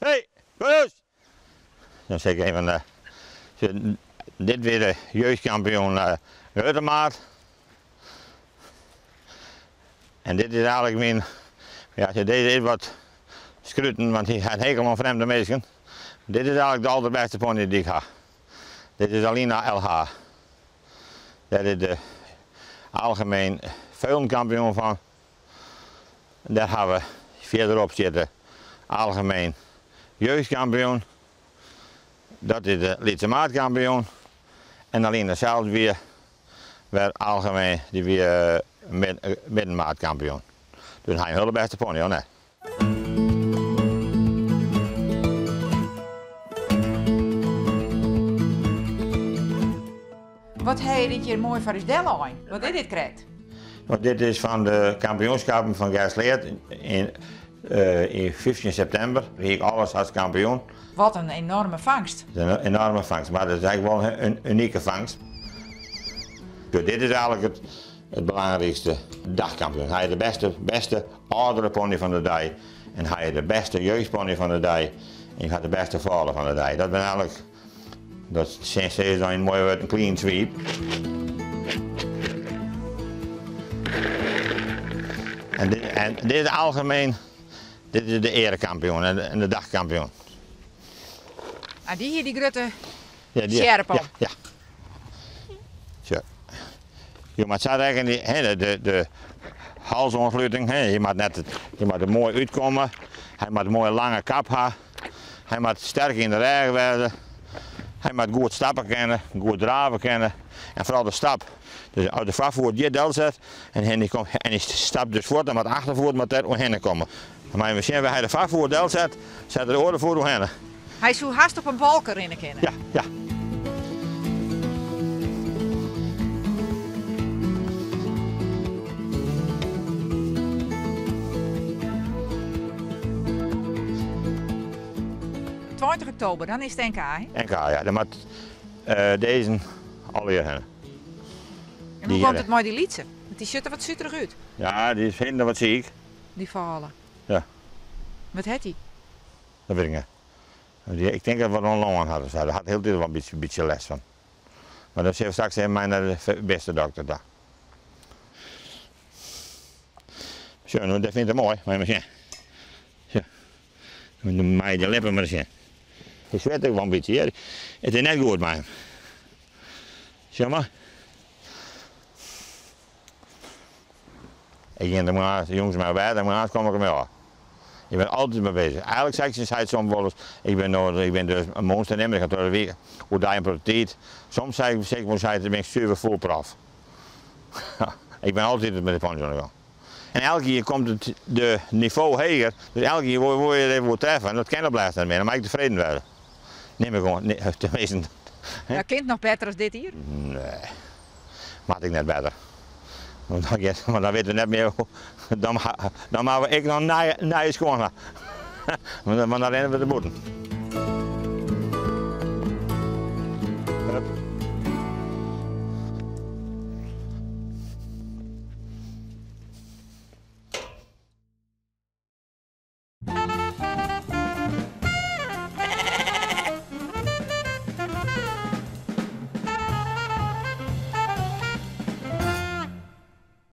Hey, rêst! Dan sil ik even, dit wie de jeugdkampioen grutte maat. En dit is eigenlijk myn, ja, deze is wat skruten, want hy hat in hekel oan frjemde minsken. Dit is eigenlijk de alderbêste pony dy't ik ha. Dit is Alina LH. Dêr is de algemeen veulenkampioen fan. Dêr ha we fierderop stiet de algemeen jeugdkampioen. Dat is de lytse maatkampioen. En Alina sels wie wer algemeen, dy wie middenmaatkampioen. Dus hy in hiele bêste pony, of net? Wat ha je dit hjir moai foar ús dellein? Wat is dit krekt? No, dit is fan de kampioenskappen fan Gersleat yn yn 15 septimber. Wie ik alles as kampioen. Wat in enorme fangst. In enorme fangst, mar dat is eigenlijk wol in unike fangst. Dit is eigenlijk it, it belangrykste dagkampioen. Hy is de bêste, bêste âldere pony fan de dei en hy is de bêste jeugdpony fan de dei en hy hat de bêste fôle fan de dei. Dat binne eigenlijk, dat sizze dan yn in moai wurd, in clean sweep. En dit, en dit is algemeen, dit is de earekampioen en de dagkampioen. Ah, dy hie dy grutte ja, die, sjerp op. Ja, ja. Zo. Je moat sa rekkenje, hè, de halsoansluting, hè, je moat net, je moat der moai útkomme. Hy moat in moaie lange kap ha. Hy moat sterk yn de rêch wêze. Hy moat goed stappe kinne, goed drave kinne. En foaral de stap. Dus as de foarfoet hjir delset en hy komt, en hy stapt dus fuort, dan moat de achterfoet moat der oerhinne komme. Dan moatte we sjen wêr hy de foarfoet delset, set er de oare foet oerhinne. Hy soe hast op in balke rinne kinne. Ja, ja. 20 oktober, dan is it NK, hè? NK, ja. Dan moat dizze allegear hinne. En hoe komt it mei dy lytse? Want dy sjocht der wat suterich út. Ja, dy is hinder wat siik. Dy fôle. Ja. Wat hat dy? Dat wit ik net. Ik tink dat wat oan longen hat of sa. Dêr hat hieltyd wol in bytsje lêst fan. Mar dan sille we straks even mei nei de bistedokter ta. Sjoch, no, dat fynt er moai. Moat je mar sjen. Sjoch. Dan mei je de lippen mar sjen. Hy swit ek wol in bytsje, hear. It is net goed mei him. Sjoch mar. Ik gean der moarns, jûns mei op bêd en moarns kom ik dermei ôf. Ik bin altyd mei bezich. Eigenlik sei ik tsjin sy soms wolris, ik bin no, ik bin dus in mûnsternimmer, ik ha troch de wike oerdei in protte tiid. Soms sei ik, sei ik wol, bin ik suver fûlprof. Ik bin altyd mei de pony oan de gong. En elk jier komt it de nivo heger, dus elk jier wol je it even oertreffe en dat kin op lêst net mear, dan moat ik tefreden wêze. Nim ik oan, teminsten. Ja, kin it noch better as dit jier? Nee, moat ek net better. Want dan giet, want dan witte we net mear, dan, dan moatte we ek noch nije, nije skuon ha. Want dan rinne we der bûten.